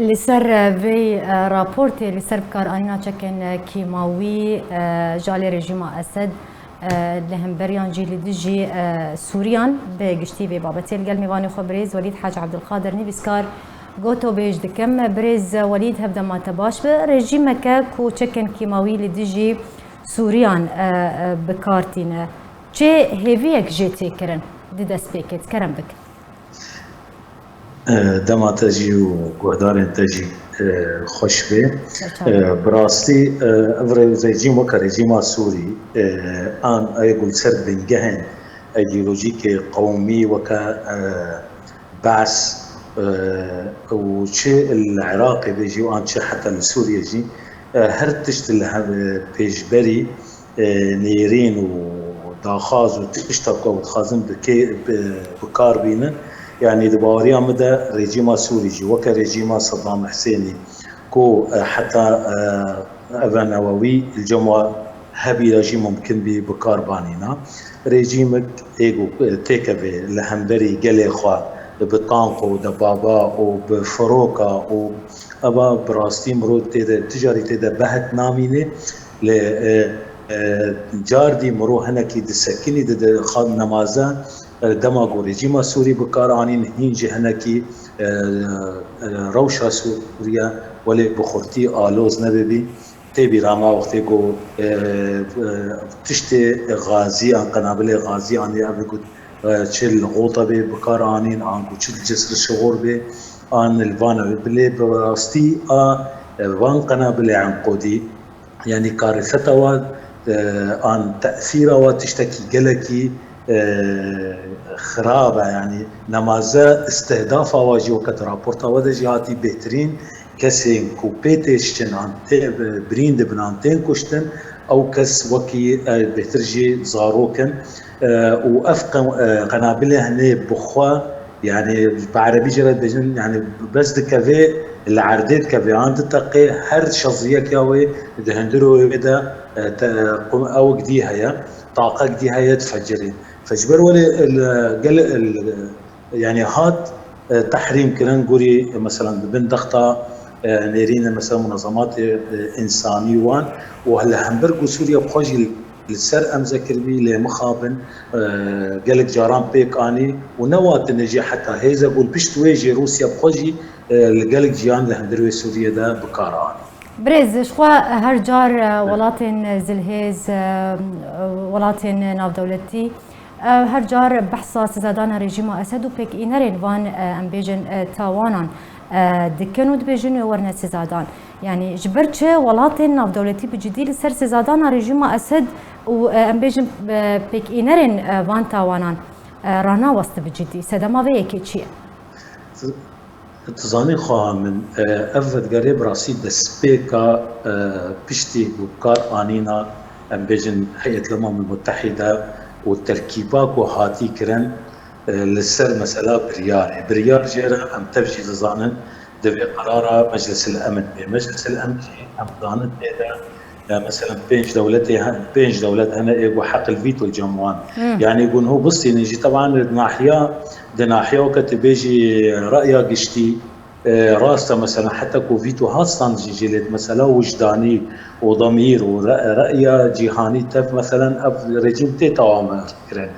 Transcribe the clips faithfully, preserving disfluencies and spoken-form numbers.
Li ser vê raportê li ser bikaranîna çekên kîmawî ji alî rejîma Esed li hember yan jî li dijî Sûriyan bi giştî vê babetê li gel mêvanê xwe birêz Welîd Hec Ebdulqadir nivîskar gotobêj dikim. Birêz Welîd, hevdema te baş be. Rejîmeke ku çekên kîmawî li dijî Sûriyan bi kar tîne, çi hêviyek jê tê kirin di destpêkê? Kerem bike. Dema te jî û guhdarên te jî xweş be. Bi rastî ev rejîm weke rejîma Sûrî an ê ku li ser bingehên îdeolojîkê qewmî weke Be's û çi li Iraqê be jî an çi heta li Sûriyê jî her tişt li pêşberî nêrîn û daxwaz û tişta ku ew dixwazin bi kar bînin. Yanî di baweriya min de rejîma Sûrî jî weke rejîma Sedam Husênî ku heta eve newewî li cem we hebî ya jî mumkin bî bi kar banîna. Rejîmek ê ku têkeve li hemberî gelê xwe bi tank û debaba û bi firoka û eva bi rastî mirov tê de, tu carî tê de behet namîne. Lê cardî mirov hinekî disekinî, dide nemaze. Dema ku rejîma Sûrî bi kar anîn, hîn jî hinekî rewşa Sûriye welê bi xurtî aloz nebibî. Tê bîra me wextê ku tiştê gazî an qenabilê gazî anî, ev got çi li Xotebê bi kar anîn, an ku çi li Cisr Şixor bê, an li van ew. Lê bi rastî a van qenabilê enqodî, yanî karîseta wan an tesîra wan tiştekî gelekî xirab e. Yanî nemaze îstihdafa wan jî weke di raporta wan de jî hatî bêhtirîn kesên ku pê têşin an tê birîn dibin an tên kuştin, ew kes wekî bêhtir jî zarok in û ev qenabilê hinê bi xwe, yanî bi erebî jê re dibêjin, yanî bes dikeve, li erdê dikeve an diteqe, her şeziyek ya wê di hundirê wê de ewk dî heye, taqek dî heye difecirî. Fe ji ber welê gel Yanî hat tehrîm kirin, gorî mesela di bin dexta nêrîn e, mesela munezematê însanî wan û li hember ku Sûriye bi xwe jî li ser emze kiribî, lê mixabin gelek caran pêk anî û ne wa tenê jî heta hêze ku li pişt wê jî Rûsya bi xwe jî li gelek ciyan li hundir wê Sûriye de bi kar anî. Birêz, ji xwe her car welatên zilhêz, welatên navdewletî Her car behsa sizadana rejîma Esed û pêkînerên van, em bêjin, tawanan dikin û dibêjin wê werine sizadan. Yanî ji ber çi welatên navdewletî bi cidî li ser sizadana rejîma Esed û, em bêjin, pêkînerên van tawanan ranaweste bi cidî? Sedema vê yekê çi ye? Tu zanî xweha min, ev vedigerê bi rastî destpêka piştî ku bi kar anîna, em bêjin, Heyet Umemul Mutehîde û terkîba ku hatî kirin li ser mesela biryarê. Biryar jê re em tev jî dizanin, divê qerara Meclisil Emn bê. Meclisil Emn jî em dizanin tê de Ya, mesela pênc dewletê he-, pênc dewlet hene ê ku heq li vîto cem wan. Yanî ku niho bistînin jî, teban di nahiya, di nahiya weke tu bêjî re'ya giştî, e, rast e, mesela heta ku vîto hat standin jî, lê mesela wijdanî û demîr û re-, re'ya cîhanî tev, mesela ev rejîm tê tawanberkirin.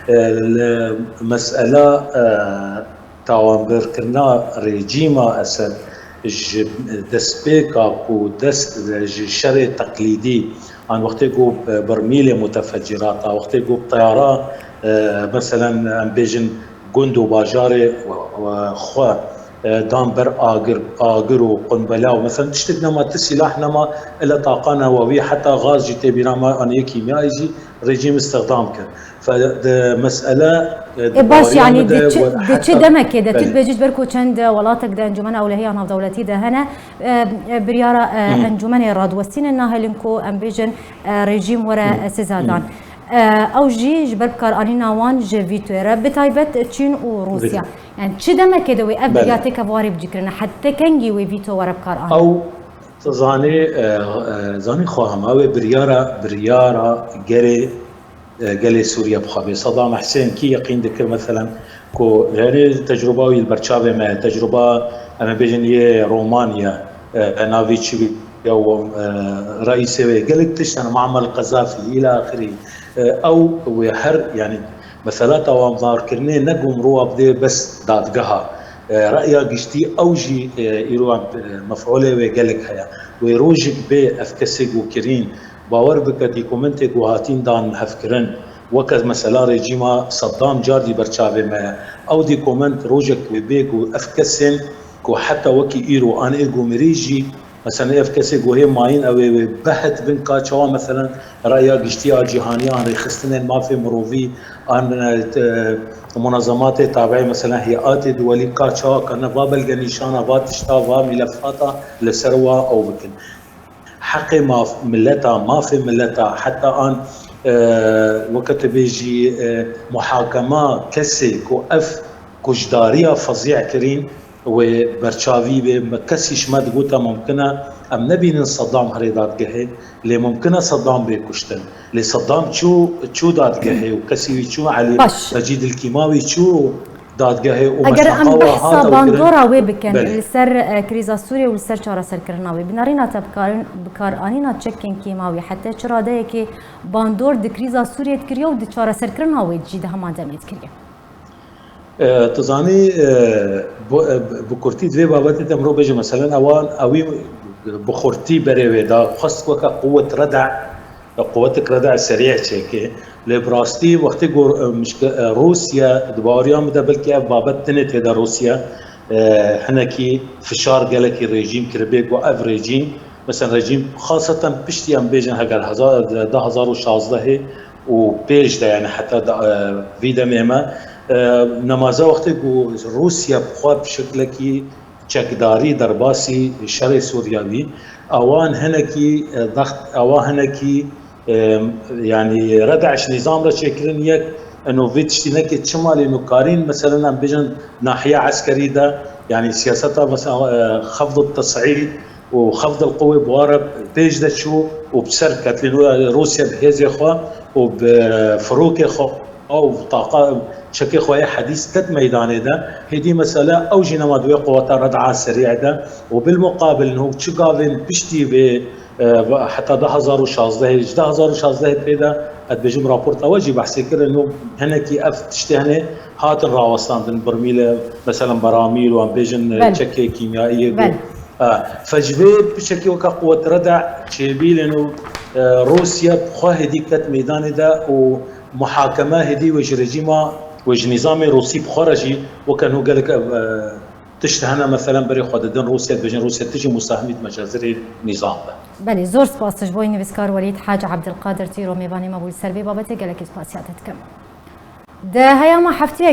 E, li mesela, e, Tawanberkirina rejîma Esed ji destpêka ku dest ji şerê teqlîdî, an wextê ku bermîlê mutefecirata, wextê ku teyara, e, meselen em bêjin gund û bajarê, e, xwe, e, dan ber agir, agir û qumbela û meselen tiştek nema, ti sîlah nema, ele taqa newewî, heta gaz jî tê bîra me, aniyê kîmyayê jî rejîm îstixdam kir. Fe-, di mesele, e, Ê baş, yanî di çi, di çi demekê de, tu dibêjî ji ber ku çend welatek de Encûmena Ewlehiya Navdewletî de hene, e, e, biryara, e, Encûmenê Radiwestînê nahêlin ku em bêjin, e, rejîm were, e, sizadan. E, ew jî ji ber bikaranîna wan ji vîtoyê re, bi taybet Çîn û Rûsya. Yanî çi demekê de wê ev birya têke warê bicî kirine? Heta kengî wê vîto were bikaranîn? Ew, tu zanî, e, e, zanî xwe hema wê biryara, biryara gerê e, gelê Sûriye bixwe bê. Sedam Husên kî yeqîn dikir, meselen, ku herê tecrûba wî li ber çavê me ye, tecrûba em ê bêjin yê Romanya, e, navê çi bî, ya û, e, reîsê wê, gelek tişt, yani Muammar Qezafî, îla axirî. E, ew wê her, yani mesela tawanbarkirinê ne ku mirova bidê bes dadgeha. E, reya giştî ew jî, e, îro em, e, mef'ulê wê gelek heye. Wê rojek bê ev kesê ku kirîn, bawer bike dîkomentê ku hatîn dan hevkirin, weke mesela rejîma Seddam car dî ber çavê me ye. Ew dîkoment rojek wê bê ku ev kesên ku heta wekî îro an ê ku mirî jî, mesela ev kesê ku hê mayîn ew ê wê behet bin ka çawa mesela reya giştî ya cîhanî an rêxistinên mafê mirovî an, e, te-, munazematê tabiî mesela heyatê duwelî ka çawa karine va belgenîşana, va tişta, va mîlefata li ser wa ew bikin. Heqê maf-, mileta, mafê mileta, heta an, e, weke tu bêjî, e, muhakema kesê ku ev gucdariya fezî kirîn, wê berçavî bê. Me kesî ji me digote mumkin e em nebînin Seddam herê dadgehê, lê mumkin e Seddam bê kuştin. Lê Seddam çû, çû dadgehê û kesî wî çû Elî Baş. Mecîd il Kîmawî çû dadgehê û Eger em meşaqa wa behsa hate û kirin. Bandora wê bikin Belê. Li ser, e, krîza Sûriyê û li ser çareserkirina wê, bi nerîna te bikar-, bikaranîna çekên kîmawî hete çi radeyekê bandor di krîza Sûriyê dikiriye û di çareserkirina wê jî di heman demê dikiriye? E, tu zanî, e, bu, e, bi kurtî divê babetê te mirov bêje, meselen, ewan, ewî bi xurtî berê wê da, xwest weke quwet reda, quwetik reda serî çêke. Lê bi rastî wextê ku, e, mişke-, e, Rûsya, di baweriya min de belkî ev babet tenê tê de Rûsya, e, hinekî fişar gelekî rejîm kiribê ku ev rejîm, mesela rejîm xaseten piştî em bêjin heger hezar, du hezar û şazdehê û pêş de, yani heta da, e, vî demê me, e, nemaze wextê ku Rûsya bi xwe bi şeklekî çekdarî derbasî şerê Sûriya bî, ewan hinekî, e, daxt, ewa hinekî, e, yani redeş nîzam re çêkirin yek, eno vê tiştî neke çima lê nukarîn, mesela em bêjin nahiya eskerî de, yani siyaseta mesela, e, xefd tes'îd û xefd el quwê bi wa re pêş de çû û bi ser ketlîn Rûsya bi hêzê xwe û bi firokê xwe û taqa çekê xwe yê hedîs ket meydanê de, hêdî mesela ew jî nema di wê quweta red'a serî de û bil muqabil nû çi gavên piştî vê, e, heta du hezar û şazdehê, ji du hezar û şazdehê pê de, ez dibêjim raporta we jî behsê kirin û hinekî ev tiştê hene hatin rawestandin, birmîle, mesela beramîl û em bêjin, e, Belê. Çekê kîmyayiyê ku, Belê. e, fe ji vê piçekî weka quwet reda çêbîlin û, e, Rûsya bi xwe hêdî ket meydanê de û muhakeme hêdî wê ji rejîma, wê ji nîzamê Rûsî bi xwe re jî weke nû gelek ev, e, tişt hene, meselen berê xwe didin Rûsya, dibêjin Rûsya tu jî musahmî di mecazirê nîzam de. Belê, zor spas ji bo nivîskar Welîd Hec Ebdilqadir, tu îro mêvanê me bû, li ser vê babetê gelekî spasiya te dikim. Di heyama heftiyê